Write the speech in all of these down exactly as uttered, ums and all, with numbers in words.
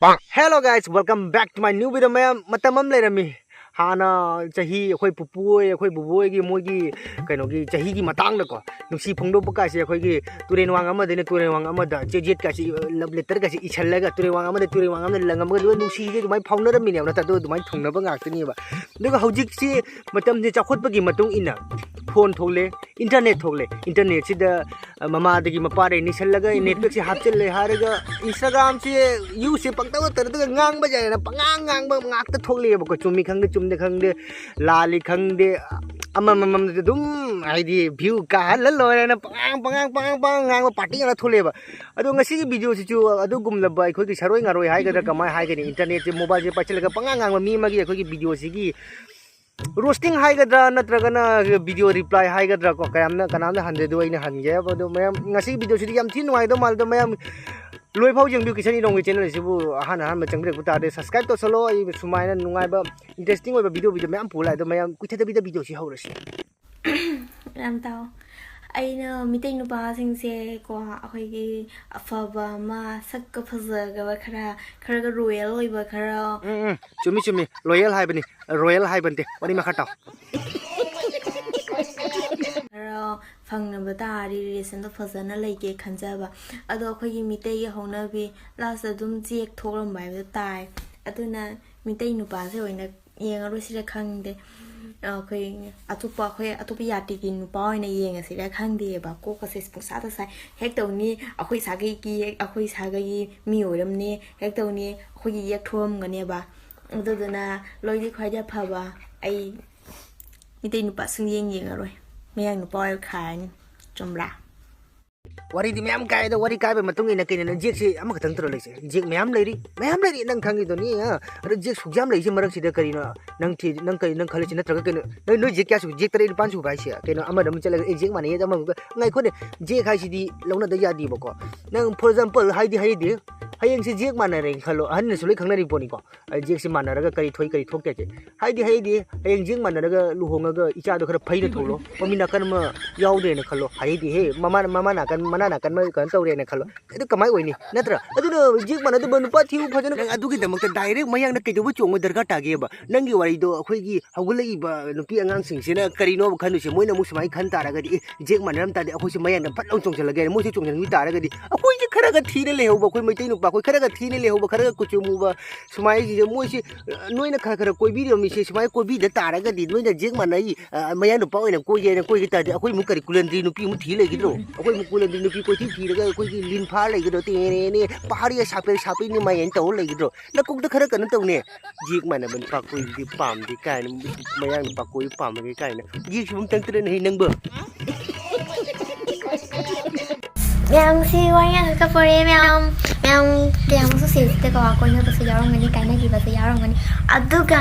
Hello guys, welcome back to my new video. ꯃꯌꯥꯝ, ꯃꯇꯝ ꯑꯃ ꯂꯩꯔꯝꯃꯤ, ꯍꯥꯟꯅ ꯆꯍꯤ, ꯑꯩꯈꯣꯏ ꯄꯨꯄꯨ ꯍꯣꯏ, ꯑꯩꯈꯣꯏ ꯕꯨꯕꯣ ꯍꯣꯏꯒꯤ, ꯃꯣꯏꯒꯤ ꯀꯩꯅꯣꯒꯤ ꯆꯍꯤꯒꯤ ꯃꯇꯥꯡꯗꯀꯣ, ꯅꯨꯡꯁꯤ ꯐꯣꯡꯗꯣꯛꯄ ꯀꯥꯏꯁꯦ ꯑꯩꯈꯣꯏꯒꯤ ꯇꯨꯔꯦꯟ ꯋꯥꯡ ꯑꯃꯗꯩꯅ ꯇꯨꯔꯦꯟ ꯋꯥꯡ ꯑꯃꯗ ꯆꯦ ꯖꯦꯠ ꯀꯥꯏꯁꯦ, ꯂꯕ ꯂꯦꯇꯔ ꯀꯥꯏꯁꯦ ꯏꯁꯜꯂꯒ ꯇꯨꯔꯦꯟ ꯋꯥꯡ ꯑꯃꯗ ꯇꯨꯔꯦꯟ ꯋꯥꯡ ꯑꯃꯗ ꯂꯪꯉꯝꯃꯒ ꯑꯗꯨꯒ ꯅꯨꯡꯁꯤꯁꯦ ꯑꯗꯨꯃꯥꯏꯅ ꯐꯥꯎꯅꯔꯝꯃꯤꯅꯦꯕ, ꯅꯠꯇ꯭ꯔꯥ? ꯑꯗꯨ ꯑꯗꯨꯃꯥꯏꯅ ꯊꯨꯡꯅꯕ ꯉꯥꯛꯇꯅꯦꯕ꯫ ꯑꯗꯨꯒ ꯍꯧꯖꯤꯛꯁꯤ ꯃꯇꯝꯁꯦ ꯆꯥꯎꯈꯠꯄꯒꯤ ꯃꯇꯨꯡ ꯏꯟꯅ ꯐꯣꯟ ꯊꯣꯛꯂꯦ, ꯏꯟꯇꯔꯅꯦꯠ ꯊꯣꯛꯂꯦ꯫ ꯏꯟꯇꯔꯅꯦꯠꯁꯤꯗ, ꯑ, ꯃꯃꯥꯗꯒꯤ ꯃꯄꯥꯗꯒꯤ ꯅꯤꯁꯜꯂꯒ ꯅꯦꯠꯄꯦꯛꯁꯦ ꯍꯥꯞꯆꯤꯜꯂꯦ ꯍꯥꯏꯔꯒ Instagramꯁꯦ ꯌꯨꯁꯦ ꯄꯪꯇꯧꯗ ꯇꯧꯔꯒ ꯉꯥꯡꯕ ꯌꯥꯏꯅ ꯄꯉꯥꯡ ꯉꯥꯡꯕ ꯉꯥꯛꯇ ꯊꯣꯛꯂꯛꯑꯦꯕꯀꯣ꯫ ꯆꯨꯝꯃꯤ ꯈꯪꯗꯦ, ꯆꯨꯝꯗꯦ ꯈꯪꯗꯦ, ꯂꯥꯜꯂꯤ ꯈꯪꯗꯦ, ꯑꯃꯃꯝꯗ ꯑꯗꯨꯝ, ꯍꯥꯏꯗꯤ, ꯚ꯭ꯌꯨ ꯀꯥꯍꯜꯂ ꯂꯣꯏꯔꯦꯅ ꯄꯉꯥꯡ, ꯄꯉꯥꯡ, ꯄꯉꯥꯡ, ꯄꯉꯥꯡ ꯉꯥꯡꯕ ꯄꯥꯔꯇꯤ ꯉꯥꯛꯇ ꯊꯣꯛꯂꯛꯑꯦꯕ꯫ ꯑꯗꯣ ꯉꯁꯤꯒꯤ ꯚꯤꯗꯤꯑꯣꯁꯤꯁꯨ ꯑꯗꯨꯒꯨꯝꯂꯕ ꯑꯩꯈꯣꯏꯒꯤ ꯁꯔꯣꯏ ꯉꯥꯔꯣꯏ ꯍꯥꯏꯒꯗ꯭ꯔꯥ, ꯀꯃꯥꯏ ꯍꯥꯏꯒꯅꯤ, ꯏꯟꯇꯔꯅꯦꯠꯁꯦ, ꯃꯣꯕꯥꯏꯜꯁꯦ ꯄꯥꯏꯁꯤꯜꯂꯒ ꯄꯉꯥꯡ ꯉꯥꯡꯕ ꯃꯤ ꯑꯃꯒꯤ ꯑꯩꯈꯣꯏꯒꯤ ꯚꯤꯗꯤꯑꯣꯁꯤꯒꯤ ꯔꯣꯁꯇꯤꯡ ꯍꯥꯏꯒꯗ꯭ꯔꯥ, ꯅꯠꯇ꯭ꯔꯒꯅ ꯚꯤꯗꯤꯑꯣ ꯔꯤꯄ꯭ꯂꯥꯏ ꯍꯥꯏꯒꯗ꯭ꯔꯥ ꯀꯣ, ꯀꯌꯥꯝꯅ, ꯀꯅꯥꯝꯅ ꯍꯟꯗꯦ, ꯑꯗꯨ ꯑꯩꯅ ꯍꯟꯒꯦ ꯍꯥꯏꯕ꯫ ꯑꯗꯣ ꯃꯌꯥꯝ, ꯉꯁꯤꯒꯤ ꯚꯤꯗꯤꯑꯣꯁꯤꯗꯤ ꯌꯥꯝ ꯊꯤꯅ ꯅꯨꯡꯉꯥꯏꯗꯧ ꯃꯥꯜꯂꯦ꯫ ꯑꯗꯣ ꯃꯌꯥꯝ ꯂꯣꯏꯐꯥꯎ ꯌꯦꯡꯕꯤꯌꯨ꯫ ꯀꯤꯁꯟ ꯏꯔꯣꯡꯒꯤ ꯆꯦꯅꯦꯜ ꯑꯁꯤꯕꯨ ꯑꯍꯥꯟ ꯑꯍꯥꯟꯕ ꯆꯪꯕꯤꯔꯛꯄ ꯇꯥꯔꯗꯤ subscribe ꯇꯧꯁꯜꯂꯣ꯫ ꯑꯩ ꯁꯨꯃꯥꯏꯅ ꯅꯨꯡꯉꯥꯏꯕ, interesting ꯑꯣꯏꯕ ꯚꯤꯗꯤꯑꯣ, ꯚꯤꯗꯤꯑꯣ ꯃꯌꯥꯝ ꯄꯨ ꯂꯥꯛꯑꯦ꯫ ꯑꯗꯣ ꯃꯌꯥꯝ ꯀꯨꯏꯊꯗꯕꯤꯗ ꯚꯤꯗꯤꯑꯣꯁꯤ ꯍꯧꯔꯁꯤ꯫ ꯌꯥꯝ ꯇꯥꯎ꯫ ꯑꯩꯅ ꯃꯤꯇꯩ ꯅꯨꯄꯥꯁꯤꯡꯁꯦ ꯀꯣ, ꯑꯩꯈꯣꯏꯒꯤ ꯑꯐꯕ ꯑꯃ, ꯁꯛꯀ ꯐꯖꯒꯕ ꯈꯔ, ꯈꯔꯒ ꯔꯣꯌꯦꯜ ꯑꯣꯏꯕ ꯈꯔ꯫ ꯎꯝ, ꯎꯝ, ꯆꯨꯝꯃꯤ, ꯆꯨꯝꯃꯤ, ꯂꯣꯌꯦꯜ ꯍꯥꯏꯕꯅꯤ, ꯔꯣꯌꯦꯜ ꯍꯥꯏꯕ ꯅꯠꯇꯦ꯫ ꯋꯥꯔꯤ ꯃꯈꯥ ꯇꯥꯎ꯫ ꯈꯔ ꯐꯪꯅꯕ ꯇꯥꯔꯗꯤ ꯔꯤꯂꯦꯁꯟꯗꯣ ꯐꯖꯅ ꯂꯩꯒꯦ ꯈꯟꯖꯕ꯫ ꯑꯗꯣ ꯑꯩꯈꯣꯏꯒꯤ ꯃꯤꯇꯩꯒꯤ ꯍꯧꯅꯕꯤ ꯂꯥꯁꯇ ꯑꯗꯨꯝ ꯆꯦꯛ ꯊꯣꯛꯂꯝꯕ ꯍꯥꯏꯕꯗꯣ ꯇꯥꯏ꯫ ꯑꯗꯨꯅ ꯃꯤꯇꯩ ꯅꯨꯄꯥꯁꯦ ꯑꯣꯏꯅ ꯌꯦꯡꯉꯔꯣꯏꯁꯤꯔ ꯈꯪꯗꯦ꯫ ꯑꯩꯈꯣꯏ ꯑꯇꯣꯞꯄ, ꯑꯩꯈꯣꯏ ꯑꯇꯣꯞꯄ ꯖꯥꯇꯤꯒꯤ ꯅꯨꯄꯥ ꯑꯣꯏꯅ ꯌꯦꯡꯉꯁꯤꯔ ꯈꯪꯗꯦꯕ꯫ ꯀꯣꯛꯀꯁꯦ ꯄꯨꯡꯁꯥꯗ ꯁꯥꯏ꯫ ꯍꯦꯛ ꯇꯧꯅꯤ ꯑꯩꯈꯣꯏ ꯁꯥꯒꯩꯒꯤ, ꯑꯩꯈꯣꯏ ꯁꯥꯒꯩꯒꯤ ꯃꯤ ꯑꯣꯏꯔꯝꯅꯤ, ꯍꯦꯛ ꯇꯧꯅꯤ ꯑꯩꯈꯣꯏꯒꯤ ꯌꯦꯛ ꯊꯣꯛꯑꯝꯒꯅꯦꯕ꯫ ꯑꯗꯨꯗꯨꯅ ꯂꯣꯏꯗꯤ ꯈ꯭ꯋꯥꯏꯗꯩ ꯐꯕ ꯑꯩ ꯃꯤꯇꯩ ꯅꯨꯄꯥ ꯁꯨꯡꯌꯦꯡ ꯌꯦꯡꯉꯔꯣꯏ꯫ ꯃꯌꯥꯡ ꯅꯨꯄꯥ ꯑꯣꯏꯅ ꯈꯥꯔꯅꯤ꯫ ꯆꯨꯝꯕ꯭ꯔꯥ? ꯋꯥꯔꯤꯗꯤ ꯃꯌꯥꯝ ꯀꯥꯏ, ꯑꯗꯣ ꯋꯥꯔꯤ ꯀꯥꯏꯕꯩ ꯃꯇꯨꯡ ꯏꯟꯅ ꯀꯩꯅꯣ, ꯖꯦꯛꯁꯤ ꯑꯃꯈꯛꯇꯪ ꯇꯧꯔ ꯂꯩꯁꯦ? ꯖꯦꯛ ꯃꯌꯥꯝ ꯂꯩꯔꯤ, ꯃꯌꯥꯝ ꯂꯩꯔꯤ, ꯅꯪ ꯈꯪꯉꯤꯗꯨꯅꯤ, ꯑ? ꯑꯗꯣ ꯖꯦꯛ ꯁꯨꯛ ꯌꯥꯝ ꯂꯩꯔꯤꯁꯤ ꯃꯔꯛꯁꯤꯗ ꯀꯔꯤꯅꯣ? ꯅꯪ ꯊꯤ-, ꯅꯪ ꯀꯔꯤ, ꯅꯪ ꯈꯜꯂꯤꯁꯤ ꯅꯠꯇ꯭ꯔꯒ ꯀꯩꯅꯣ? ꯅꯣꯏ, ꯅꯣꯏ ꯖꯦꯛ ꯀꯌꯥ ꯁꯨ-, ꯖꯦꯛ ꯇꯔꯦꯠ ꯅꯤꯄꯥꯟ ꯁꯨꯕ ꯍꯥꯏꯁꯦ? ꯀꯩꯅꯣ, ꯑꯃꯗ ꯑꯃꯨꯛ ꯆꯠꯂꯒ, "ꯑꯦ, ꯖꯦꯛ ꯃꯥꯟꯅꯩꯌꯦ", ꯑꯃꯃꯨꯛꯀ, ꯉꯥꯏꯈꯣꯅꯦ, ꯖꯦꯛ ꯍꯥꯏꯁꯤꯗꯤ ꯂꯧꯅꯗ ꯌꯥꯗꯦꯕꯀꯣ꯫ ꯅꯪ, for example, ꯍꯥꯏꯗꯤ ꯍꯥꯏꯗꯤ, ꯍꯌꯦꯡꯁꯦ ꯖꯦꯛ ꯃꯥꯟꯅꯔꯦꯅ ꯈꯜꯂꯣ, ꯑꯍꯟꯅꯁꯨ ꯂꯣꯏ ꯈꯪꯅꯔꯤ ꯄꯣꯠꯅꯤꯀꯣ꯫ ꯑ, ꯖꯦꯛꯁꯦ ꯃꯥꯟꯅꯔꯒ ꯀꯔꯤ ꯊꯣꯛꯏ, ꯀꯔꯤ ꯊꯣꯛꯇꯦ ꯍꯥꯏꯁꯦ? ꯍꯥꯏꯗꯤ ꯍꯥꯏꯗꯤ, ꯍꯌꯦꯡ ꯖꯦꯛ ꯃꯥꯟꯅꯔꯒ ꯂꯨꯍꯣꯡꯉꯒ ꯏꯆꯥꯗꯣ ꯈꯔ ꯐꯩꯅ ꯊꯣꯛꯂꯣ, ꯃꯃꯤ ꯅꯥꯀꯟ ꯑꯃ ꯌꯥꯎꯗ꯭ꯔꯦꯅ ꯈꯜꯂꯣ, ꯍꯥꯏꯗꯤ ꯍꯦ, ꯃꯃꯥ, ꯃꯃꯥ ꯅꯥꯀꯟ ꯅꯥ ꯅꯥꯀꯟ ꯃꯥ ꯀꯩꯅꯣ ꯇꯧꯔꯦꯅ ꯈꯜꯂꯣ, ꯑꯗꯨ ꯀꯃꯥꯏ ꯑꯣꯏꯅꯤ? ꯅꯠꯇ꯭ꯔꯥ? ꯑꯗꯨꯅ ꯖꯦꯛ ꯃꯥꯟꯅꯗꯕ ꯅꯨꯄꯥ ꯊꯤꯌꯨ ꯐꯖꯅ꯫ ꯅꯪ ꯑꯗꯨꯒꯤꯗꯃꯛꯇ direct ꯃꯌꯥꯡꯗ ꯀꯩꯗꯧꯕ ꯆꯣꯡꯕ ꯗꯔꯀꯥꯔ ꯇꯥꯒꯦꯕ? ꯅꯪꯒꯤ ꯋꯥꯔꯤꯗꯣ ꯑꯩꯈꯣꯏꯒꯤ ꯍꯧꯒꯠꯂꯛꯏꯕ ꯅꯨꯄꯤ ꯑꯉꯥꯡꯁꯤꯡꯁꯤꯅ ꯀꯔꯤꯅꯣꯕ ꯈꯟꯗꯣꯏꯁꯦ? ꯃꯣꯏꯅ ꯑꯃꯨꯛ ꯁꯨꯃꯥꯏꯅ ꯈꯟ ꯇꯥꯔꯒꯗꯤ, "ꯑꯦ, ꯖꯦꯛ ꯃꯥꯟꯅꯔꯝ ꯇꯥꯔꯗꯤ ꯑꯩꯈꯣꯏꯁꯨ ꯃꯌꯥꯡꯗ ꯐꯠ ꯂꯥꯎꯅ ꯆꯣꯡꯁꯤꯜꯂꯒꯦ" ꯍꯥꯏꯅ ꯃꯣꯏꯁꯨ ꯆꯣꯡꯁꯤꯟꯈꯤ ꯇꯥꯔꯒꯗꯤ, ꯑꯩꯈꯣꯏꯁꯦ ꯈꯔꯒ ꯊꯤꯅ ꯂꯩꯍꯧꯕ, ꯑꯩꯈꯣꯏ ꯃꯩꯇꯩ ꯅꯨꯄꯥ, ꯑꯩꯈꯣꯏ ꯈꯔꯒ ꯊꯤꯅ ꯂꯩꯍꯧꯕ, ꯈꯔꯒ ꯀꯨꯆꯨ ꯃꯨꯕ ꯁꯨꯃꯥꯏꯅꯁꯤꯗ ꯃꯣꯏꯁꯤ, ꯑ, ꯅꯣꯏꯅ ꯈꯔ ꯈꯔ ꯀꯣꯏꯕꯤꯔꯤꯕ ꯃꯤꯁꯦ ꯁꯨꯃꯥꯏꯅ ꯀꯣꯏꯕꯤꯗ ꯇꯥꯔꯒꯗꯤ, ꯅꯣꯏꯅ ꯖꯦꯛ ꯃꯥꯟꯅꯩ, ꯑ, ꯃꯌꯥꯡ ꯅꯨꯄꯥ ꯑꯣꯏꯅ ꯀꯣꯏꯒꯦ ꯍꯥꯏꯅ ꯀꯣꯏꯒꯤ ꯇꯥꯔꯗꯤ, ꯑꯩꯈꯣꯏ ꯑꯃꯨꯛ ꯀꯔꯤ ꯀꯨꯂꯟꯗ꯭ꯔꯤ ꯅꯨꯄꯤ ꯑꯃꯨꯛ ꯊꯤ ꯂꯩꯈꯤꯗ꯭ꯔꯣ? ꯑꯩꯈꯣꯏ ꯑꯃꯨꯛ ꯀꯨꯂꯟꯗ꯭ꯔꯤ ꯅꯨꯄꯤ ꯀꯣꯏꯊꯤ ꯊꯤꯔꯒ ꯑꯩꯈꯣꯏꯒꯤ ꯂꯤꯟ ꯐꯥ ꯂꯩꯒꯗ꯭ꯔꯣ? ꯇꯦꯔꯦꯅꯦ, ꯄꯍꯥꯔꯤꯌꯥ ꯁꯥꯄꯦ ꯁꯥꯄꯦꯅꯦ ꯃꯥꯏ ꯍꯥꯏꯅ ꯇꯧꯔ ꯂꯩꯒꯗ꯭ꯔꯣ? ꯅꯀꯣꯛꯇ ꯈꯔ ꯀꯩꯅꯣ ꯇꯧꯅꯦ꯫ ꯖꯦꯛ ꯃꯥꯟꯅꯕ ꯅꯨꯄꯥ ꯀꯣꯏꯕꯗꯤ ꯄꯥꯝꯗꯦ ꯀꯥꯏꯅ, ꯃꯌꯥꯡ ꯅꯨꯄꯥ ꯀꯣꯏꯕ ꯄꯥꯝꯃꯒꯦ ꯀꯥꯏꯅ꯫ ꯖꯦꯛꯁꯤꯕꯨ ꯑꯝꯇꯪ ꯇꯔꯦꯅꯦ ꯅꯪꯕꯨ꯫ ꯃꯌꯥꯝꯁꯤ ꯋꯥꯔꯤ ꯌꯥꯝ ꯀꯞꯄꯣꯔꯦ ꯃꯌꯥꯝ꯫ ꯃꯌꯥꯝ ꯀꯌꯥꯃꯨꯛꯁꯨ ꯁꯦꯟꯁꯤꯇꯤꯕꯀꯣ, ꯀꯣꯏꯅꯕꯁꯨ ꯌꯥꯎꯔꯝꯒꯅꯤ, ꯀꯥꯏꯅꯈꯤꯕꯁꯨ ꯌꯥꯎꯔꯝꯒꯅꯤ꯫ ꯑꯗꯨꯒ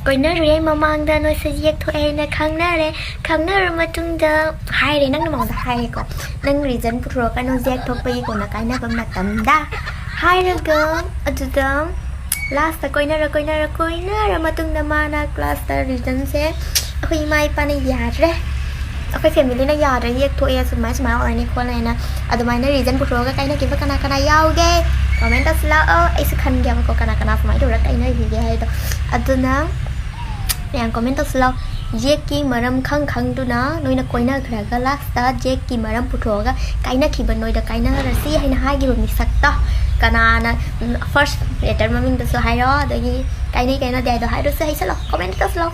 ꯀꯣꯏꯅꯔꯨꯔꯦ ꯃꯃꯥꯡꯗ ꯅꯣꯏꯁꯦ ꯌꯦꯛꯊꯣꯛꯑꯦ ꯍꯥꯏꯅ ꯈꯪꯅꯔꯦ꯫ ꯈꯪꯅꯔ ꯃꯇꯨꯡꯗ ꯍꯥꯏꯔꯦ, ꯅꯪꯅ ꯃꯉꯣꯟꯗ ꯍꯥꯏꯔꯦꯀꯣ, ꯅꯪ reason ꯄꯨꯊꯣꯔꯛꯀꯅꯨ ꯌꯦꯛꯊꯣꯛꯄꯒꯤ ꯀꯣꯟꯅ ꯀꯥꯏꯅꯕ ꯃꯇꯝꯗ ꯍꯥꯏꯔꯒ, ꯑꯗꯨꯗ ꯂꯥꯁꯇ ꯀꯣꯏꯅꯔ ꯀꯣꯏꯅꯔ ꯀꯣꯏꯅꯔ ꯃꯇꯨꯡꯗ ꯃꯥꯅ ꯀ꯭ꯂꯥꯁꯇ ꯔꯤꯖꯟꯁꯦ ꯑꯩꯈꯣꯏ ꯏꯃꯥ ꯏꯄꯥꯅ ꯌꯥꯗ꯭ꯔꯦ, ꯑꯩꯈꯣꯏ ꯐꯦꯃꯤꯂꯤꯅ ꯌꯥꯗ꯭ꯔꯦ, ꯌꯦꯛꯊꯣꯛꯑꯦ, ꯁꯨꯃꯥꯏ ꯁꯨꯃꯥꯏꯅ ꯑꯣꯏꯔꯅꯤ ꯈꯣꯠꯂꯦꯅ꯫ ꯑꯗꯨꯃꯥꯏꯅ ꯔꯤꯖꯟ ꯄꯨꯊꯣꯛꯑꯒ ꯀꯥꯏꯅꯈꯤꯕ ꯀꯅꯥ ꯀꯅꯥ ꯌꯥꯎꯒꯦ? ꯀꯣꯃꯦꯟ ꯇꯧꯁꯤꯜꯂꯛꯑꯣ, ꯑꯩꯁꯨ ꯈꯟꯒꯦꯕꯀꯣ ꯀꯅꯥ ꯀꯅꯥ ꯁꯨꯃꯥꯏꯅ ꯇꯧꯔꯒ ꯀꯥꯏꯅꯈꯤꯒꯦ ꯍꯥꯏꯗꯣ꯫ ꯑꯗꯨꯅ ꯃꯌꯥꯝ ꯀꯣꯃꯦꯟ ꯇꯧꯁꯤꯜꯂꯣ꯫ ꯖꯦꯛꯀꯤ ꯃꯔꯝ ꯈꯪ ꯈꯪꯗꯨꯅ ꯅꯣꯏꯅ ꯀꯣꯏꯅꯈ꯭ꯔꯒ ꯂꯥꯁꯇ ꯖꯦꯛꯀꯤ ꯃꯔꯝ ꯄꯨꯊꯣꯛꯑꯒ ꯀꯥꯏꯅꯈꯤꯕ ꯅꯣꯏꯗ ꯀꯥꯏꯅꯔꯁꯤ ꯍꯥꯏꯅ ꯍꯥꯏꯈꯤꯕ ꯃꯤꯁꯛꯇꯣ ꯀꯅꯥꯅ? ꯐꯥꯔꯁ ꯂꯦꯇꯔ ꯃꯃꯤꯡꯗꯨꯁꯨ ꯍꯥꯏꯔꯣ, ꯑꯗꯒꯤ ꯀꯥꯏꯅꯩ ꯀꯥꯏꯅꯗꯦ ꯍꯥꯏꯗꯣ ꯍꯥꯏꯔꯨꯁꯦ, ꯍꯩꯁꯜꯂꯣ, ꯀꯣꯃꯦꯟ ꯇꯧꯁꯤꯜꯂꯣ꯫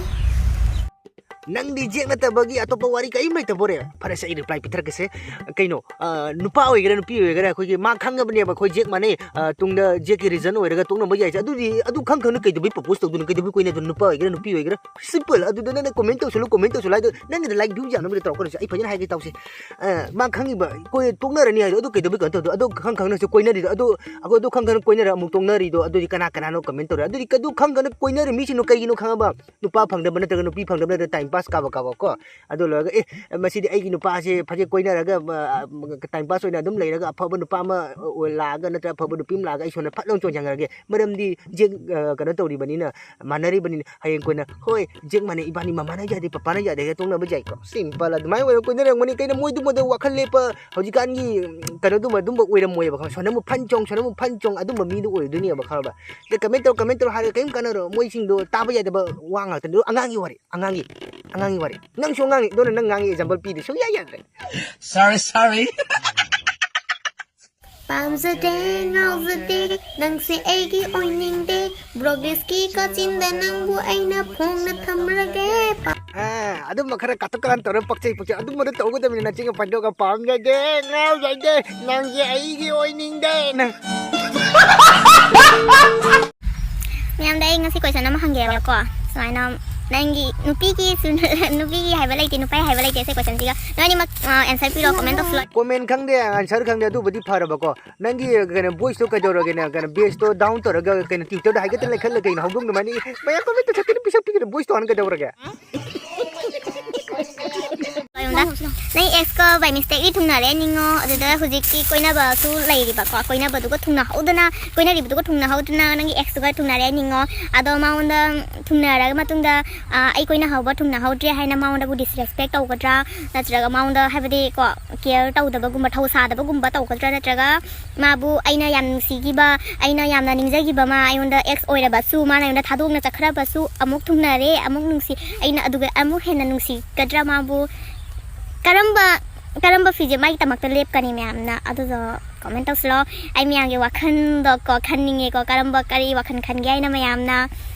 ꯅꯪꯗꯤ ꯖꯦꯛ ꯅꯠꯇꯕꯒꯤ ꯑꯇꯣꯞꯄ ꯋꯥꯔꯤ ꯀꯔꯤꯝ ꯂꯩꯇꯕꯣꯔꯦ? ꯐꯔꯦꯁꯦ, ꯑꯩ ꯔꯤꯄ꯭ꯂꯥꯏ ꯄꯤꯊꯔꯛꯀꯦꯁꯦ꯫ ꯀꯩꯅꯣ, ꯑ, ꯅꯨꯄꯥ ꯑꯣꯏꯒꯦꯔꯥ ꯅꯨꯄꯤ ꯑꯣꯏꯒꯦꯔꯥ, ꯑꯩꯈꯣꯏꯒꯤ ꯃꯥ ꯈꯪꯉꯕꯅꯦꯕ ꯑꯩꯈꯣꯏ ꯖꯦꯛ ꯃꯥꯟꯅꯩ, ꯑ, ꯇꯨꯡꯗ ꯖꯦꯛꯀꯤ ꯔꯤꯖꯟ ꯑꯣꯏꯔꯒ ꯇꯣꯛꯅꯕ ꯌꯥꯏꯁꯦ꯫ ꯑꯗꯨꯗꯤ ꯑꯗꯨ ꯈꯪ ꯈꯪꯅ ꯀꯩꯗꯧꯕꯩ ꯄ꯭ꯔꯣꯄꯣꯁ ꯇꯧꯗꯣꯏꯅꯣ? ꯀꯩꯗꯧꯕꯩ ꯀꯣꯏꯅꯗꯣꯏꯅꯣ? ꯅꯨꯄꯥ ꯑꯣꯏꯒꯦꯔꯥ ꯅꯨꯄꯤ ꯑꯣꯏꯒꯦꯔꯥ? ꯁꯤꯝꯄꯜ꯫ ꯑꯗꯨꯗ ꯅꯪꯅ ꯀꯣꯃꯦꯟ ꯇꯧꯁꯜꯂꯨ, ꯀꯣꯃꯦꯟ ꯇꯧꯁꯜꯂꯨ ꯍꯥꯏꯗꯣ ꯅꯪꯒꯤꯗ ꯂꯥꯏꯛ ꯚ꯭ꯌꯨ ꯌꯥꯝꯅꯕꯗꯤ ꯇꯧꯔꯛꯀꯅꯨꯁꯦ꯫ ꯑꯩ ꯐꯖꯅ ꯍꯥꯏꯒꯦ ꯇꯧꯁꯦ꯫ ꯑ, ꯃꯥ ꯈꯪꯉꯤꯕ, ꯀꯣꯏ-, ꯇꯣꯛꯅꯔꯅꯤ ꯍꯥꯏꯗꯣ ꯑꯗꯨ ꯀꯩꯗꯧꯕꯩ ꯀꯩꯅꯣ ꯇꯧꯗꯣꯏꯅꯣ? ꯑꯗꯨ ꯈꯪ ꯈꯪꯅꯁꯨ ꯀꯣꯏꯅꯔꯤꯗꯣ, ꯑꯗꯨ, ꯑꯗꯨ ꯈꯪ ꯈꯪꯅ ꯀꯣꯏꯅꯔ ꯑꯃꯨꯛ ꯇꯣꯛꯅꯔꯤꯗꯣ, ꯑꯗꯨꯗꯤ ꯀꯅꯥ ꯀꯅꯥꯅꯣ ꯀꯃꯦꯟ ꯇꯧꯔꯦ? ꯑꯗꯨꯗꯤ ꯑꯗꯨ ꯈꯪ ꯈꯪꯅ ꯀꯣꯏꯅꯔꯤ ꯃꯤꯁꯤꯡꯗꯣ ꯀꯩꯒꯤꯅꯣ ꯈꯪꯉꯕ? ꯅꯨꯄꯥ ꯐꯪꯗꯕ ꯅꯠꯇ꯭ꯔꯒ ꯅꯨꯄꯤ ꯐꯪꯗꯕ ꯅꯠꯇ꯭ꯔꯒ time ꯄꯥꯁ ꯀꯥꯕ ꯀꯥꯕ ꯀꯣ꯫ ꯑꯗꯨ ꯂꯣꯏꯔꯒ, "ꯑꯦ, ꯃꯁꯤꯗꯤ ꯑꯩꯒꯤ ꯅꯨꯄꯥꯁꯦ ꯐꯖꯅ ꯀꯣꯏꯅꯔꯒ, ꯇꯥꯏꯝ ꯄꯥꯁ ꯑꯣꯏꯅ ꯑꯗꯨꯝ ꯂꯩꯔꯒ, ꯑꯐꯕ ꯅꯨꯄꯥ ꯑꯃ, ꯑ, ꯂꯥꯛꯑꯒ, ꯅꯠꯇ꯭ꯔꯒ ꯑꯐꯕ ꯅꯨꯄꯤ ꯑꯃ ꯂꯥꯛꯑꯒ ꯑꯩ ꯁꯣꯝꯗ ꯐꯠ ꯂꯥꯎ ꯆꯣꯡꯁꯤꯟꯈ꯭ꯔꯒꯦ꯫ ꯃꯔꯝꯗꯤ ꯖꯦꯛ, ꯑ, ꯀꯩꯅꯣ ꯇꯧꯔꯤꯕꯅꯤꯅ, ꯃꯥꯟꯅꯔꯤꯕꯅꯤꯅ, ꯍꯌꯦꯡ ꯀꯣꯟꯅ, ꯍꯣꯏ, ꯖꯦꯛ ꯃꯥꯟꯅꯩ, ꯏꯕꯥꯅꯤ ꯃꯃꯥꯅ ꯌꯥꯗꯦ, ꯄꯄꯥꯅ ꯌꯥꯗꯦ" ꯍꯥꯏꯔꯒ ꯇꯣꯛꯅꯕ ꯌꯥꯏꯀꯣ꯫ ꯁꯤꯝꯄꯜ ꯑꯗꯨꯃꯥꯏꯅ ꯑꯣꯏꯅ ꯀꯣꯏꯅꯔꯝꯒꯅꯤ꯫ ꯀꯩꯅꯣ, ꯃꯣꯏꯗꯨꯃꯗ ꯋꯥꯈꯜ ꯂꯦꯞꯄ, ꯍꯧꯖꯤꯛꯀꯥꯟꯒꯤ, ꯎꯝ, ꯀꯩꯅꯣꯗꯨꯃ ꯑꯗꯨꯝꯕ ꯑꯣꯏꯔꯝꯃꯣꯏꯕ, ꯈꯪꯉꯕ? ꯁꯣꯟꯅꯃꯨꯛ ꯐꯟ ꯆꯣꯡ, ꯁꯣꯟꯅꯃꯨꯛ ꯐꯟ ꯆꯣꯡ, ꯑꯗꯨꯝꯕ ꯃꯤꯗꯨ ꯑꯣꯏꯗꯣꯏꯅꯦꯕ, ꯈꯪꯉꯕ? ꯑꯗ ꯀꯃꯦꯟ ꯇꯧꯔꯣ, ꯀꯃꯦꯟ ꯇꯧꯔꯣ ꯍꯥꯏꯔꯒ ꯀꯔꯤꯝ ꯀꯥꯟꯅꯔꯣ꯫ ꯃꯣꯏꯁꯤꯡꯗꯣ ꯇꯥꯕ ꯌꯥꯗꯕ ꯋꯥ ꯉꯥꯛꯇꯅꯤ꯫ ꯑꯗꯣ ꯑꯉꯥꯡꯒꯤ ꯋꯥꯔꯤ, ꯑꯉꯥꯡꯒꯤ, ꯑꯉꯥꯡꯒꯤ ꯋꯥꯔꯤ꯫ ꯅꯪꯁꯨ ꯑꯉꯥꯡꯅꯤ, ꯑꯗꯨꯅ ꯅꯪ ꯉꯥꯡꯉꯤ ꯑꯦꯛꯖꯥꯝꯄꯜ ꯄꯤꯗꯦ ꯁꯨꯡꯌꯥ ꯌꯥꯗ꯭ꯔꯦ꯫ Sorry, sorry. ꯄꯥꯝꯖꯗꯦ, ꯉꯥꯎꯖꯗꯦ, ꯅꯪꯁꯦ ꯑꯩꯒꯤ ꯑꯣꯏꯅꯤꯡꯗꯦ꯫ ꯕ꯭ꯔꯣꯒꯦꯁꯀꯤ ꯀꯥꯆꯤꯟꯗ ꯅꯪꯕꯨ ꯑꯩꯅ ꯐꯣꯡꯅ ꯊꯝꯂꯒꯦ꯫ ꯑꯥ, ꯑꯗꯨꯝꯕ ꯈꯔ ꯀꯥꯇꯨ ꯀꯥꯔꯟ ꯇꯧꯔ ꯄꯛꯆꯩ, ꯄꯛꯆꯩ꯫ ꯑꯗꯨꯝꯕꯗꯣ ꯇꯧꯒꯗꯕꯅꯤ꯫ ꯅꯆꯤꯟꯒ ꯐꯟꯗꯣꯛꯑꯒ "ꯄꯥꯝꯖꯗꯦ, ꯉꯥꯎꯖꯗꯦ, ꯅꯪꯁꯦ ꯑꯩꯒꯤ ꯑꯣꯏꯅꯤꯡꯗꯦ" ꯅꯪ꯫ ꯃꯌꯥꯝꯗ ꯑꯩ ꯉꯁꯤ ꯀꯣꯏꯁꯟ ꯑꯃ ꯍꯪꯒꯦꯕꯀꯣ, ꯁꯨꯃꯥꯏꯅ ꯅꯪꯒꯤ ꯅꯨꯄꯤꯒꯤ ꯁꯨ-, ꯅꯨꯄꯤꯒꯤ ꯍꯥꯏꯕ ꯂꯩꯇꯦ, ꯅꯨꯄꯥꯒꯤ ꯍꯥꯏꯕ ꯂꯩꯇꯦ ꯁꯤ ꯀꯣꯏꯁꯟꯁꯤꯒ꯫ ꯅꯣꯏ ꯑꯅꯤꯃꯛ, ꯑ, ꯑꯦꯟꯁꯔ ꯄꯤꯔꯣ, ꯀꯣꯃꯦꯟ ꯇꯧꯁꯤꯜꯂꯣ꯫ ꯀꯣꯃꯦꯟ ꯈꯪꯗꯦ, ꯑꯟꯁꯔ ꯈꯪꯗꯦ, ꯑꯗꯨꯕꯨꯗꯤ ꯐꯔꯕꯀꯣ꯫ ꯅꯪꯒꯤ ꯀꯩꯅꯣ ꯚꯣꯏꯁꯇꯣ ꯀꯩꯗꯧꯔꯒꯦꯅꯦ? ꯀꯩꯅꯣ ꯕꯦꯁꯇꯣ ꯗꯥꯎꯟ ꯇꯧꯔꯒ ꯀꯩꯅꯣ ꯇ꯭ꯋꯤꯇꯔꯗ ꯍꯥꯏꯒꯠꯇꯅ ꯂꯩꯈꯠꯂ ꯀꯩꯅꯣ? ꯍꯧꯗꯣꯡ ꯑꯗꯨꯃꯥꯏꯅ ꯃꯌꯥꯝ ꯀꯣꯃꯦꯟ ꯇꯧꯁꯜꯂꯛꯀꯅꯨ, ꯄꯤꯁꯛ ꯄꯤꯛꯏꯗꯣ ꯚꯣꯏꯁꯇꯣ ꯍꯥꯟꯅ ꯀꯩꯗꯧꯔꯒꯦ? ꯀꯩꯝꯇ꯫ ꯅꯪ ꯑꯦꯛꯁꯀ ꯕꯥꯏ ꯃꯤꯁꯇꯦꯛꯂꯤ ꯊꯨꯡꯅꯔꯦ ꯅꯤꯡꯉꯣ, ꯑꯗꯨꯗ ꯍꯧꯖꯤꯛꯀꯤ ꯀꯣꯏꯅꯕꯁꯨ ꯂꯩꯔꯤꯕꯀꯣ, ꯀꯣꯏꯅꯕꯗꯨꯒ ꯊꯨꯡꯅꯍꯧꯗꯅ, ꯀꯣꯏꯅꯔꯤꯕꯗꯨꯒ ꯊꯨꯡꯅꯍꯧꯗꯅ ꯅꯪꯒꯤ ꯑꯦꯛꯁꯇꯨꯒ ꯊꯨꯡꯅꯔꯦ ꯅꯤꯡꯉꯣ꯫ ꯑꯗꯣ ꯃꯉꯣꯟꯗ ꯊꯨꯡꯅꯔ ꯃꯇꯨꯡꯗ, ꯑ, ꯑꯩ ꯀꯣꯏꯅꯍꯧꯕ ꯊꯨꯡꯅꯍꯧꯗ꯭ꯔꯦ ꯍꯥꯏꯅ ꯃꯉꯣꯟꯗꯕꯨ ꯗꯤꯁꯔꯦꯁꯄꯦꯛ ꯇꯧꯒꯗ꯭ꯔꯥ? ꯅꯠꯇ꯭ꯔꯒ ꯃꯉꯣꯟꯗ, ꯍꯥꯏꯕꯗꯤ ꯀꯣ, ꯀꯦꯌꯔ ꯇꯧꯗꯕꯒꯨꯝꯕ, ꯊꯧꯁꯥꯗꯕꯒꯨꯝꯕ ꯇꯧꯒꯗ꯭ꯔꯥ? ꯅꯠꯇ꯭ꯔꯒ ꯃꯥꯕꯨ ꯑꯩꯅ ꯌꯥꯝ ꯅꯨꯡꯁꯤꯈꯤꯕ, ꯑꯩꯅ ꯌꯥꯝꯅ ꯅꯤꯡꯖꯈꯤꯕ ꯃꯥ ꯑꯩꯉꯣꯟꯗ ꯑꯦꯛꯁ ꯑꯣꯏꯔꯕꯁꯨ, ꯃꯥꯅ ꯑꯩꯉꯣꯟꯗ ꯊꯥꯗꯣꯛꯅ ꯆꯠꯈ꯭ꯔꯕꯁꯨ, ꯑꯃꯨꯛ ꯊꯨꯡꯅꯔꯦ, ꯑꯃꯨꯛ ꯅꯨꯡꯁꯤ, ꯑꯩꯅ ꯑꯗꯨꯒ ꯑꯃꯨꯛ ꯍꯦꯟꯅ ꯅꯨꯡꯁꯤꯒꯗ꯭ꯔꯥ ꯃꯥꯕꯨ? ꯀꯔꯝꯕ, ꯀꯔꯝꯕ ꯐꯤꯁꯦ ꯃꯥꯒꯤꯗꯃꯛꯇ ꯂꯦꯞꯀꯅꯤ ꯃꯌꯥꯝꯅ? ꯑꯗꯨꯗꯣ ꯀꯣꯃꯦꯟ ꯇꯧꯁꯤꯜꯂꯣ꯫ ꯑꯩ ꯃꯌꯥꯝꯒꯤ ꯋꯥꯈꯜꯗꯣ ꯀꯣ ꯈꯟꯅꯤꯡꯉꯦꯀꯣ, ꯀꯔꯝꯕ, ꯀꯔꯤ ꯋꯥꯈꯜ ꯈꯟꯒꯦ ꯍꯥꯏꯅ ꯃꯌꯥꯝꯅ꯫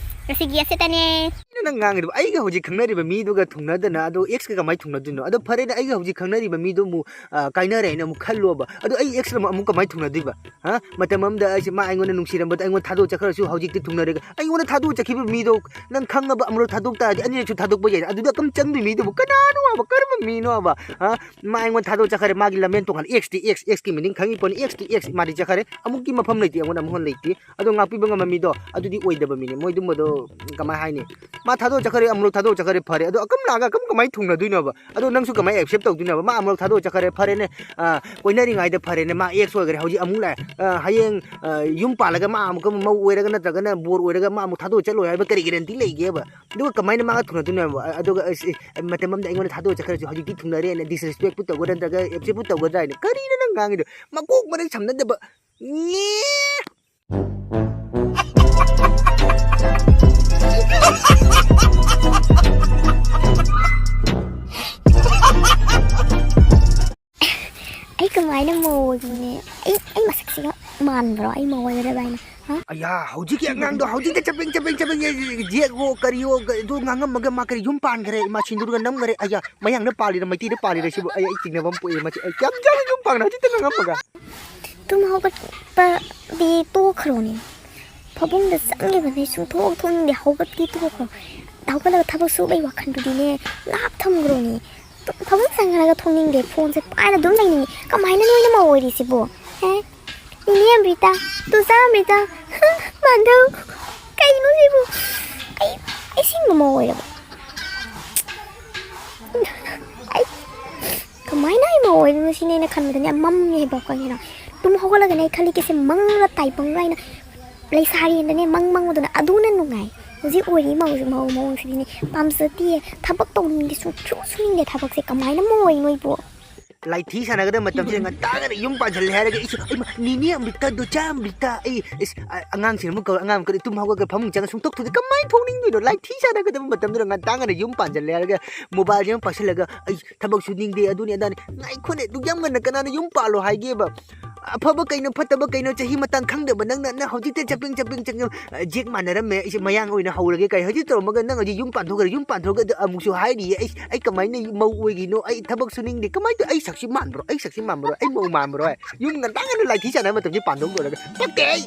ꯉꯁꯤꯒꯤ ꯑꯁꯤꯇꯅꯦ꯫ ꯅꯪ ꯉꯥꯡꯉꯤꯗꯨꯕꯨ ꯑꯩꯒ ꯍꯧꯖꯤꯛ ꯈꯪꯅꯔꯤꯕ ꯃꯤꯗꯨꯒ ꯊꯨꯡꯅꯗꯅ, ꯑꯗꯣ ꯑꯦꯛꯁꯀ ꯀꯃꯥꯏꯅ ꯊꯨꯡꯅꯗꯣꯏꯅꯣ? ꯑꯗꯣ ꯐꯔꯦꯅꯦ, ꯑꯩꯒ ꯍꯧꯖꯤꯛ ꯈꯪꯅꯔꯤꯕ ꯃꯤꯗꯣ ꯑꯃꯨꯛ, ꯑ, ꯀꯥꯏꯅꯔꯦ ꯍꯥꯏꯅ ꯑꯃꯨꯛ ꯈꯜꯂꯣꯕ꯫ ꯑꯗꯣ ꯑꯩ ꯑꯦꯛꯁꯀ ꯑꯃꯨꯛ, ꯑꯃꯨꯛ ꯀꯃꯥꯏꯅ ꯊꯨꯡꯅꯗꯣꯏꯕ? ꯍꯥ? ꯃꯇꯝ ꯑꯃꯗ ꯑꯩꯁꯦ, ꯃꯥ ꯑꯩꯉꯣꯟꯗ ꯅꯨꯡꯁꯤꯔꯝꯕꯗꯣ, ꯑꯩꯉꯣꯟꯗ ꯊꯥꯗꯣꯛ ꯆꯠꯈ꯭ꯔꯁꯨ ꯍꯧꯖꯤꯛꯇꯤ ꯊꯨꯡꯅꯔꯦ꯫ ꯑꯩꯉꯣꯟꯗ ꯊꯥꯗꯣꯛ ꯆꯠꯈꯤꯕ ꯃꯤꯗꯣ ꯅꯪ ꯈꯪꯉꯕ, ꯑꯃꯨꯔꯛ ꯊꯥꯗꯣꯛ ꯇꯥꯔꯗꯤ ꯑꯅꯤꯔꯛꯁꯨ ꯊꯥꯗꯣꯛꯄ ꯌꯥꯏ꯫ ꯑꯗꯨꯗ ꯀꯝ ꯆꯪꯗꯣꯏ ꯃꯤꯗꯨꯕꯨ ꯀꯅꯥꯅꯣ ꯍꯥꯏꯕ? ꯀꯔꯝꯕ ꯃꯤꯅꯣ ꯍꯥꯏꯕ? ꯍꯥ? ꯃꯥ ꯑꯩꯉꯣꯟꯗ ꯊꯥꯗꯣꯛ ꯆꯠꯈ꯭ꯔꯦ, ꯃꯥꯒꯤ ꯂꯝꯕꯦꯟ ꯇꯣꯉꯥꯟꯅ꯫ ꯑꯦꯛꯁꯇꯤ ꯑꯦꯛꯁ, ꯑꯦꯛꯁꯀꯤ ꯃꯤꯅꯤꯡ ꯈꯪꯉꯤ ꯄꯣꯠꯅꯤ꯫ ꯑꯦꯛꯁꯇꯤ ꯑꯦꯛꯁ, ꯃꯥꯗꯤ ꯆꯠꯈ꯭ꯔꯦ꯫ ꯑꯃꯨꯛꯀꯤ ꯃꯐꯝ ꯂꯩꯇꯦ, ꯑꯩꯉꯣꯟꯗ ꯑꯃꯨꯛ ꯍꯟꯅ ꯂꯩꯇꯦ꯫ ꯑꯗꯣ ꯉꯥꯛꯄꯤꯕ ꯉꯝꯕ ꯃꯤꯗꯣ, ꯑꯗꯨꯗꯤ ꯑꯣꯏꯗꯕ ꯃꯤꯅꯤ꯫ ꯃꯣꯏ ꯑꯗꯨꯝꯕꯗꯣ ꯀꯃꯥꯏ ꯍꯥꯏꯅꯤ? ꯃꯥ ꯊꯥꯗꯣꯛꯑ ꯆꯠꯈ꯭ꯔꯦ, ꯑꯃꯨꯔꯛ ꯊꯥꯗꯣꯛꯑ ꯆꯠꯈ꯭ꯔꯦ, ꯐꯔꯦ꯫ ꯑꯗꯣ ꯑꯀꯝ ꯂꯥꯛꯑꯒ ꯑꯀꯝ ꯀꯃꯥꯏꯅ ꯊꯨꯡꯅꯗꯣꯏꯅꯣꯕ? ꯑꯗꯣ ꯅꯪꯁꯨ ꯀꯃꯥꯏꯅ accept ꯇꯧꯗꯣꯏꯅꯣꯕ? ꯃꯥ ꯑꯃꯨꯔꯛ ꯊꯥꯗꯣꯛꯑ ꯆꯠꯈ꯭ꯔꯦ, ꯐꯔꯦꯅꯦ, ꯑ, ꯀꯣꯏꯅꯔꯤꯉꯩꯗ ꯐꯔꯦꯅꯦ, ꯃꯥ ex ꯑꯣꯏꯈ꯭ꯔꯦ, ꯍꯧꯖꯤꯛ ꯑꯃꯨꯛ ꯂꯥꯛꯑꯦ, ꯑ, ꯍꯌꯦꯡ, ꯑ, ꯌꯨꯝ ꯄꯥꯜꯂꯒ ꯃꯥ ꯑꯃꯨꯛꯀ ꯃꯧ ꯑꯣꯏꯔꯒ ꯅꯠꯇ꯭ꯔꯒꯅ ꯕꯣꯔ ꯑꯣꯏꯔꯒ ꯃꯥ ꯑꯃꯨꯛ ꯊꯥꯗꯣꯛꯑ ꯆꯠꯂꯣꯏ ꯍꯥꯏꯕ ꯀꯔꯤ guarantee ꯂꯩꯒꯦꯕ? ꯑꯗꯨꯒ ꯀꯃꯥꯏꯅ ꯃꯥꯒ ꯊꯨꯡꯅꯗꯣꯏꯅꯣꯕ? ꯑ-, ꯑꯗꯨꯒ ꯑꯁ, ꯑꯦ, ꯃꯇꯝ ꯑꯃꯗ ꯑꯩꯉꯣꯟꯗ ꯊꯥꯗꯣꯛꯑ ꯆꯠꯈ꯭ꯔꯁꯨ ꯍꯧꯖꯤꯛꯇꯤ ꯊꯨꯡꯅꯔꯦꯅ disrespectꯄꯨ ꯇꯧꯒꯗ꯭ꯔꯥ ꯅꯠꯇ꯭ꯔꯒ acceptꯄꯨ ꯇꯧꯒꯗ꯭ꯔꯥ ꯍꯥꯏꯅ? ꯀꯔꯤꯅꯣ ꯅꯪ ꯉꯥꯡꯉꯤꯗꯣ? ꯃꯀꯣꯛ ꯃꯔꯩ ꯁꯝꯅꯗꯕ꯫ ꯉꯦ꯫ ꯑꯩ ꯀꯃꯥꯏꯅ ꯃꯧ ꯑꯣꯏꯕꯅꯦ? ꯑꯩ, ꯑꯩ ꯃꯁꯛꯁꯤꯒ ꯃꯥꯟꯕ꯭ꯔꯣ? ꯑꯩ ꯃꯧ ꯑꯣꯏꯒꯗꯕ ꯍꯥꯏꯅ? ꯍꯥ? ꯑꯌꯥ, ꯍꯧꯖꯤꯛꯀꯤ ꯑꯉꯥꯡꯗꯣ ꯍꯧꯖꯤꯛꯇ ꯆꯄꯦꯡ, ꯆꯄꯦꯡ, ꯆꯄꯦꯡ, ꯖꯦꯛꯋꯣ, ꯀꯔꯤꯋꯣ, ꯀ-, ꯑꯗꯨ ꯉꯥꯡꯉꯝꯃꯒ ꯃꯥ ꯀꯔꯤ ꯌꯨꯝ ꯄꯥꯟꯈ꯭ꯔꯦ? ꯏꯃꯥ, ꯁꯤꯟꯗꯨꯔꯒ ꯅꯝꯈ꯭ꯔꯦ꯫ ꯑꯌꯥ, ꯃꯌꯥꯡꯅ ꯄꯥꯜꯂꯤꯔ, ꯃꯩꯇꯩꯗ ꯄꯥꯜꯂꯤꯔ ꯁꯤꯕꯨ? ꯑꯩ, ꯑꯩ ꯆꯤꯡꯅꯕ ꯑꯃ ꯄꯣꯛꯑꯦ ꯃꯁꯤ꯫ ꯑꯩ ꯀꯌꯥꯝ ꯆꯥꯅ ꯌꯨꯝ ꯄꯥꯟꯈ꯭ꯔꯦ ꯍꯧꯖꯤꯛꯇ ꯉꯥꯡꯉꯝꯃꯒ? ꯇꯨꯝ ꯍꯧꯒꯠꯄꯗꯤ ꯇꯣꯛꯈ꯭ꯔꯣꯅꯦ꯫ ꯐꯃꯨꯡꯗ ꯆꯪꯈꯤꯕꯅꯦ, ꯁꯨꯡꯊꯣꯛ ꯊꯣꯛꯅꯤꯡꯗꯦ꯫ ꯍꯧꯒꯠꯀꯦ ꯇꯣꯛꯈ꯭ꯔꯣ꯫ ꯍꯧꯒꯠꯂꯒ ꯊꯕꯛ ꯁꯨꯕꯩ ꯋꯥꯈꯜꯗꯨꯗꯤꯅꯦ, ꯂꯥꯞ ꯊꯝꯈ꯭ꯔꯣꯅꯦ꯫ ꯇꯨꯝ ꯐꯃꯨꯡ ꯆꯪꯈ꯭ꯔꯒ ꯊꯣꯛꯅꯤꯡꯗꯦ, ꯐꯣꯟꯁꯦ ꯄꯥꯏꯔ ꯑꯗꯨꯝ ꯂꯩꯅꯤꯡꯉꯤ꯫ ꯀꯃꯥꯏꯅ ꯅꯣꯏꯅ ꯃꯧ ꯑꯣꯏꯔꯤꯁꯤꯕꯣ? ꯍꯦ? ꯅꯦꯅꯦ ꯑꯃ꯭ꯔꯤꯇꯥ, ꯇꯨꯖꯥ ꯑꯃ꯭ꯔꯤꯇꯥ, ꯃꯥꯙꯧ, ꯀꯩꯅꯣ ꯁꯤꯕꯨ? ꯑꯩ, ꯑꯩ ꯁꯤꯡꯕ ꯃꯧ ꯑꯣꯏꯔꯕ? ꯑꯩ ꯀꯃꯥꯏꯅ ꯑꯩ ꯃꯧ ꯑꯣꯏꯗꯣꯏꯅꯣ ꯁꯤꯅꯦ ꯑꯩꯅ ꯈꯟꯕꯗꯅꯦ, ꯃꯝꯃꯦꯕ ꯀꯣ꯫ ꯇꯨꯝ ꯍꯧꯒꯠꯂꯒꯅꯦ ꯑꯩ ꯈꯜꯂꯤ, ꯀꯩꯁꯦ ꯃꯪꯂ ꯇꯥꯏꯕꯪꯂ ꯍꯥꯏꯅ꯫ ꯂꯩꯁꯥꯔꯤꯗꯅꯦ ꯃꯪ ꯃꯪꯕꯗꯨꯅ ꯑꯗꯨꯅ ꯅꯨꯡꯉꯥꯏ꯫ ꯍꯧꯖꯤꯛ ꯑꯣꯏꯔꯤ ꯃꯧꯁꯦ, ꯃꯧ ꯃꯑꯣꯡꯁꯤꯗꯤꯅꯦ ꯄꯥꯝꯖꯗꯦ꯫ ꯊꯕꯛ ꯇꯧꯅꯤꯡꯗꯦ, ꯁꯨꯡꯁꯨ ꯁꯨꯅꯤꯡꯗꯦ ꯊꯕꯛꯁꯦ꯫ ꯀꯃꯥꯏꯅ ꯃꯧ ꯑꯣꯏꯅꯣ ꯑꯩꯕꯨ? ꯂꯥꯏꯊꯤ ꯁꯥꯟꯅꯒꯗꯕ ꯃꯇꯝꯁꯤꯗ ꯉꯟꯇꯥꯒꯅ ꯌꯨꯝ ꯄꯥꯟꯁꯤꯜꯂꯦ ꯍꯥꯏꯔꯒ ꯑꯩꯁꯨ, "ꯑꯩꯃ, ꯅꯤꯅꯦ ꯑꯃ꯭ꯔꯤꯇꯥ, ꯗꯣꯆꯥ ꯑꯃ꯭ꯔꯤꯇꯥ, ꯑꯩ, ꯏꯁ, ꯑ-, ꯑꯉꯥꯡꯁꯤꯡ ꯑꯃꯨꯛ ꯀꯧꯔ, ꯑꯉꯥꯡ ꯑꯃꯨꯛ ꯀꯧꯔ, ꯇꯨꯝ ꯍꯧꯒꯠꯂꯒ ꯐꯃꯨꯡ ꯆꯪꯉ ꯁꯨꯡꯊꯣꯛ ꯊꯣꯛꯇꯦ꯫ ꯀꯃꯥꯏꯅ ꯊꯣꯛꯅꯤꯡꯗꯣꯏꯅꯣ? ꯂꯥꯏꯊꯤ ꯁꯥꯟꯅꯒꯗꯕ ꯃꯇꯝꯗꯨꯗ ꯉꯟꯇꯥ ꯉꯟꯅ ꯌꯨꯝ ꯄꯥꯟꯁꯤꯜꯂꯦ ꯍꯥꯏꯔꯒ ꯃꯣꯕꯥꯏꯜꯁꯦ ꯑꯃꯨꯛ ꯄꯥꯏꯁꯤꯜꯂꯒ ꯑꯩ ꯊꯕꯛ ꯁꯨꯅꯤꯡꯗꯦ, ꯑꯗꯨꯅꯤ ꯑꯗꯥꯅꯤ"꯫ ꯉꯥꯏꯈꯣꯅꯦ, ꯑꯗꯨꯛ ꯌꯥꯝ ꯉꯟꯅ ꯀꯅꯥꯅ ꯌꯨꯝ ꯄꯥꯜꯂꯣ ꯍꯥꯏꯒꯦꯕ? ꯑꯐꯕ ꯀꯩꯅꯣ, ꯐꯠꯇꯕ ꯀꯩꯅꯣ, ꯆꯍꯤ ꯃꯇꯥꯡ ꯈꯪꯗꯕ ꯅꯪꯅ, ꯅꯪ ꯍꯧꯖꯤꯛꯇ ꯆꯄꯦꯡ ꯆꯄꯦꯡ ꯆꯄꯦꯡ, ꯑ, ꯖꯦꯛ ꯃꯥꯟꯅꯔꯝꯃꯦ, ꯑꯩꯁꯦ ꯃꯌꯥꯡ ꯑꯣꯏꯅ ꯍꯧꯔꯒꯦ ꯀꯥꯏ ꯍꯧꯖꯤꯛ ꯇꯧꯔꯝꯃꯒ ꯅꯪ ꯍꯧꯖꯤꯛ ꯌꯨꯝ ꯄꯥꯟꯊꯣꯛꯈ꯭ꯔꯦ, ꯌꯨꯝ ꯄꯥꯟꯊꯣꯛꯑꯒ ꯑꯃꯨꯛꯁꯨ ꯍꯥꯏꯔꯤꯌꯦ, "ꯑꯩ, ꯑꯩ ꯀꯃꯥꯏꯅ ꯃꯧ ꯑꯣꯏꯔꯤꯅꯣ? ꯑꯩ ꯊꯕꯛ ꯁꯨꯅꯤꯡꯗꯦ"꯫ ꯀꯃꯥꯏꯅ ꯇꯧ-, ꯑꯩ ꯁꯛꯁꯤ ꯃꯥꯟꯕ꯭ꯔꯣ? ꯑꯩ ꯁꯛꯁꯤ ꯃꯥꯟꯕ꯭ꯔꯣ? ꯑꯩ ꯃꯧ ꯃꯥꯟꯕ꯭ꯔꯣ? ꯍꯥꯏ, ꯌꯨꯝ ꯉꯟꯇꯥ ꯉꯟꯅ ꯂꯥꯏꯊꯤ ꯁꯥꯟꯅꯕ ꯃꯇꯝꯁꯤ ꯄꯥꯟꯊꯣꯛ ꯂꯣꯏꯔꯒ ꯄꯛꯇꯦ ꯑꯩ꯫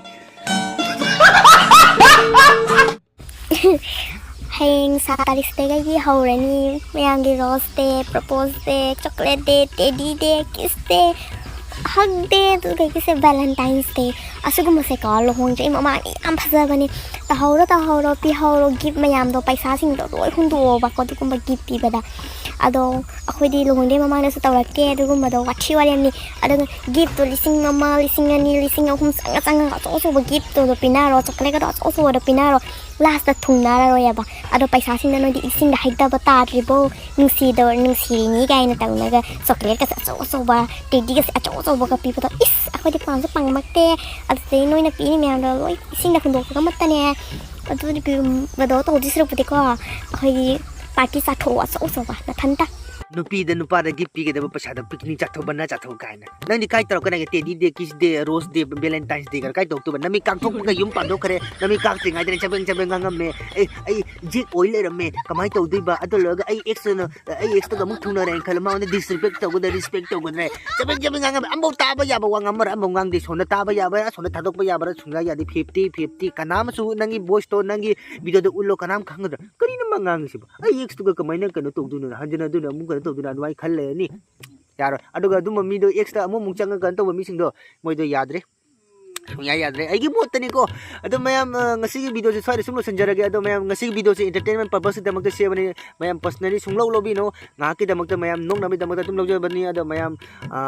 ꯍꯌꯦꯡ ꯁꯥ ꯇꯥꯔꯤꯛꯁꯤꯗꯒꯤ ꯍꯧꯔꯅꯤ ꯃꯌꯥꯝꯒꯤ rose day, propose day, chocolate day, teddy day, kiss day꯫ Hug Day ꯑꯗꯨꯒ ꯑꯩꯒꯤꯁꯦ Valentine's Day, ꯑꯁꯤꯒꯨꯝꯕꯁꯦꯀꯣ ꯂꯨꯍꯣꯡꯗ꯭ꯔꯤꯉꯩ ꯃꯃꯥꯡꯗ ꯌꯥꯝ ꯐꯖꯕꯅꯦ꯫ ꯇꯧꯍꯧꯔꯣ, ꯇꯧꯍꯧꯔꯣ, ꯄꯤꯍꯧꯔꯣ꯫ Gift ꯃꯌꯥꯝꯗꯣ, ꯄꯩꯁꯥꯁꯤꯡꯗꯣ ꯂꯣꯏ ꯍꯨꯟꯗꯣꯛꯑꯣꯕꯀꯣ ꯑꯗꯨꯒꯨꯝꯕ gift ꯄꯤꯕꯗ꯫ ꯑꯗꯣ ꯑꯩꯈꯣꯏꯗꯤ ꯂꯨꯍꯣꯡꯗ꯭ꯔꯤꯉꯩ ꯃꯃꯥꯡꯗꯁꯨ ꯇꯧꯔꯛꯇꯦ ꯑꯗꯨꯒꯨꯝꯕꯗꯣ, ꯋꯥꯊꯤ ꯋꯥꯔꯦꯝꯅꯤ꯫ ꯑꯗꯨꯒ giftꯇꯣ ꯂꯤꯁꯤꯡ ꯑꯃ, ꯂꯤꯁꯤꯡ ꯑꯅꯤ, ꯂꯤꯁꯤꯡ ꯑꯍꯨꯝ ꯆꯪꯉ ꯆꯪꯉꯒ ꯑꯆꯧ ꯑꯆꯧꯕ giftꯇꯣ ꯑꯗꯣ ꯄꯤꯅꯔꯣ, chocolateꯀꯗꯣ ꯑꯆꯧ ꯑꯆꯧꯕꯗꯣ ꯄꯤꯅꯔꯣ꯫ Lastꯇ ꯊꯨꯡꯅꯔꯔꯣꯏꯕ꯫ ꯑꯗꯣ ꯄꯩꯁꯥꯁꯤꯡꯗꯣ ꯅꯣꯏꯗꯤ ꯏꯁꯤꯡꯗ ꯍꯩꯊꯕ ꯇꯥꯗ꯭ꯔꯤꯕꯣ? ꯅꯨꯡꯁꯤꯗ-, ꯅꯨꯡꯁꯤꯔꯤꯅꯤ ꯀꯥꯏꯅ ꯇꯧꯅꯒ chocolateꯀꯁꯦ ꯑꯆꯧ ꯑꯆꯧꯕ, teddyꯒꯁꯦ ꯑꯆꯧ ꯑꯆꯧꯕꯒ ꯄꯤꯕꯗꯣ, ꯏꯁ, ꯑꯩꯈꯣꯏꯗꯤ ꯄꯥꯝꯁꯨ ꯄꯥꯝꯃꯛꯇꯦ꯫ ꯑꯗꯨꯗꯩ ꯅꯣꯏꯅ ꯄꯤꯔꯤ ꯃꯌꯥꯝꯗꯣ ꯂꯣꯏ ꯏꯁꯤꯡꯗ ꯍꯨꯟꯗꯣꯛꯄꯒ ꯑꯃꯠꯇꯅꯦ꯫ ꯑꯗꯨꯗꯤ ꯄꯤꯕꯗꯣ ꯇꯧꯗꯣꯏ ꯁꯔꯨꯛꯄꯨꯗꯤꯀꯣ, ꯑꯩꯈꯣꯏꯗꯤ party ꯆꯥꯊꯣꯛꯑꯣ ꯑꯆꯧ ꯑꯆꯧꯕ ꯅꯊꯟꯇ꯫ ꯅꯨꯄꯤꯗ ꯅꯨꯄꯥꯗ gift ꯄꯤꯒꯗꯕ ꯄꯩꯁꯥꯗꯣ picnic ꯆꯥꯊꯣꯛꯄ, ꯅ ꯆꯥꯊꯣꯛ ꯀꯥꯏꯅ꯫ ꯅꯪꯗꯤ ꯀꯥꯏ ꯇꯧꯔꯛꯀꯅꯤ? Teddy Day, Kiss Day, Rose Day, Valentine's Day ꯀꯥꯏ ꯇꯧꯔꯛꯇꯣꯏꯕ? ꯅꯃꯤꯠ ꯀꯥꯡꯊꯣꯛꯄꯒ ꯌꯨꯝ ꯄꯥꯟꯊꯣꯛꯈ꯭ꯔꯦ꯫ ꯅꯃꯤꯠ ꯀꯥꯡꯇ꯭ꯔꯤꯉꯩꯗꯅꯦ ꯆꯕꯦꯡ ꯆꯕꯦꯡ ꯉꯥꯡꯉꯝꯃꯦ꯫ "ꯑꯩ, ꯑꯩ ꯖꯦꯛ ꯑꯣꯏ ꯂꯩꯔꯝꯃꯦ, ꯀꯃꯥꯏꯅ ꯇꯧꯗꯣꯏꯕ? ꯑꯗꯨ ꯂꯣꯏꯔꯒ ꯑꯩ exꯇꯨꯅ, ꯑꯩ exꯇꯨꯒ ꯑꯃꯨꯛ ꯊꯨꯡꯅꯔꯦꯅ ꯈꯜꯂꯣ, ꯃꯉꯣꯟꯗ disrespect ꯇꯧꯒꯗ꯭ꯔꯥ, respect ꯇꯧꯒꯗ꯭ꯔꯥ?" ꯆꯕꯦꯡ ꯆꯕꯦꯡ ꯉꯥꯡꯉꯝꯃꯦ꯫ ꯑꯝꯐꯥꯎ ꯇꯥꯕ ꯌꯥꯕ ꯋꯥ ꯉꯥꯡꯕꯔꯥ? ꯑꯝꯐꯥꯎ ꯉꯥꯡꯗꯦ꯫ ꯁꯣꯝꯗ ꯇꯥꯕ ꯌꯥꯕ꯭ꯔꯥ, ꯁꯣꯝꯗ ꯊꯥꯗꯣꯛꯄ ꯌꯥꯕ꯭ꯔꯥ? ꯁꯨꯡꯌꯥ ꯌꯥꯗꯦ꯫ Fifty fifty꯫ ꯀꯅꯥ ꯑꯃꯁꯨ ꯅꯪꯒꯤ voiceꯇꯣ ꯅꯪꯒꯤ videoꯗ ꯎꯠꯂꯣ, ꯀꯅꯥꯝ ꯈꯪꯒꯗ꯭ꯔꯥ? ꯀꯔꯤꯅꯣ ꯃꯥ ꯉꯥꯡꯉꯤꯁꯤꯕꯣ? ꯑꯩ exꯇꯨꯒ ꯀꯃꯥꯏꯅ ꯀꯩꯅꯣ ꯇꯧꯗꯣꯏꯅꯣ? ꯍꯟꯖꯤꯟ ꯍꯟꯖꯤꯟ ꯑꯃꯨꯛ ꯀꯩꯅꯣ ꯇꯧꯗꯣꯏꯅꯣ? ꯑꯗꯨꯃꯥꯏꯅ ꯈꯜ ꯂꯩꯔꯅꯤ꯫ ꯌꯥꯔꯣꯏ꯫ ꯑꯗꯨꯒ ꯑꯗꯨꯝꯕ ꯃꯤꯗꯣ exꯇ ꯑꯃꯨꯛ ꯑꯃꯨꯛ ꯆꯪꯉꯒ ꯀꯩꯅꯣ ꯇꯧꯕ ꯃꯤꯁꯤꯡꯗꯣ, ꯃꯣꯏꯗꯣ ꯌꯥꯗ꯭ꯔꯦ꯫ ꯁꯨꯡꯌꯥ ꯌꯥꯗ꯭ꯔꯦ꯫ ꯑꯩꯒꯤ ꯃꯣꯠꯇꯅꯤꯀꯣ꯫ ꯑꯗꯣ ꯃꯌꯥꯝ, ꯑ, ꯉꯁꯤꯒꯤ videoꯁꯦ ꯁ꯭ꯋꯥꯏꯗ ꯁꯨꯝ ꯂꯣꯏꯁꯤꯟꯖꯔꯒꯦ꯫ ꯑꯗꯣ ꯃꯌꯥꯝ, ꯉꯁꯤꯒꯤ videoꯁꯦ entertainment purposeꯀꯤꯗꯃꯛꯇ ꯁꯦꯝꯕꯅꯤ꯫ ꯃꯌꯥꯝ personally ꯁꯨꯡꯂꯧ ꯂꯧꯕꯤꯅꯨ꯫ ꯉꯥꯏꯍꯥꯛꯀꯤꯗꯃꯛꯇ ꯃꯌꯥꯝ ꯅꯣꯛꯅꯕꯒꯤꯗꯃꯛꯇ ꯑꯗꯨꯝ ꯂꯧꯖꯕꯅꯤ꯫ ꯑꯗꯣ ꯃꯌꯥꯝ, ꯑ,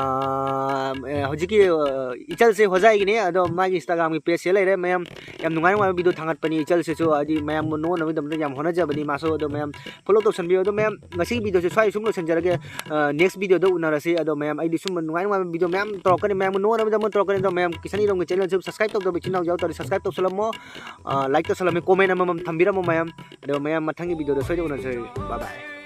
ꯑ, ꯍꯧꯖꯤꯛꯀꯤ, ꯑ, ꯏꯆꯜꯁꯦ ꯍꯣꯖꯥꯏꯒꯤꯅꯤ꯫ ꯑꯗꯣ ꯃꯥꯒꯤ Instagramꯒꯤ pageꯁꯦ ꯂꯩꯔꯦ꯫ ꯃꯌꯥꯝ ꯌꯥꯝ ꯅꯨꯡꯉꯥꯏ ꯅꯨꯡꯉꯥꯏꯕ video ꯊꯥꯡꯒꯠꯄꯅꯤ ꯏꯆꯜꯁꯤꯁꯨ꯫ ꯍꯥꯏꯗꯤ ꯃꯌꯥꯝꯕꯨ ꯅꯣꯛꯅꯕꯒꯤꯗꯃꯛꯇ ꯌꯥꯝ ꯍꯣꯠꯅꯖꯕꯅꯤ ꯃꯥꯁꯨ꯫ ꯑꯗꯣ ꯃꯌꯥꯝ follow ꯇꯧꯁꯟꯕꯤꯌꯨ꯫ ꯑꯗꯣ ꯃꯌꯥꯝ, ꯉꯁꯤꯒꯤ videoꯁꯦ ꯁ꯭ꯋꯥꯏ ꯁꯨꯝ ꯂꯣꯏꯁꯤꯟꯖꯔꯒꯦ꯫ ꯑ, next videoꯗ ꯎꯅꯔꯁꯤ꯫ ꯑꯗꯣ ꯃꯌꯥꯝ, ꯑꯩꯗꯤ ꯁꯨꯝꯕ ꯅꯨꯡꯉꯥꯏ ꯅꯨꯡꯉꯥꯏꯕ video ꯃꯌꯥꯝ ꯇꯧꯔꯛꯀꯅꯤ, ꯃꯌꯥꯝ ꯅꯣꯛꯅꯕꯒꯤꯗꯃꯛ ꯇꯧꯔꯛꯀꯅꯤ꯫ ꯑꯗꯣ ꯃꯌꯥꯝ, ꯀꯤꯁꯟ ꯏꯔꯣꯝꯒꯤ channelꯁꯨ subscribe ꯇꯧꯗꯕ ꯏꯆꯤꯟ ꯏꯅꯥꯎ ꯌꯥꯎ ꯇꯥꯔꯗꯤ subscribe ꯇꯧꯁꯜꯂꯝꯃꯣ꯫ ꯑ, like ꯇꯧꯁꯜꯂꯝꯃꯤ, comment ꯑꯃꯃꯝ ꯊꯝꯕꯤꯔꯝꯃꯣ ꯃꯌꯥꯝ꯫ ꯑꯗꯣ ꯃꯌꯥꯝ, ꯃꯊꯪꯒꯤ videoꯗ ꯁꯣꯏꯗꯅ ꯎꯅꯖꯔꯒꯦ꯫ Bye bye꯫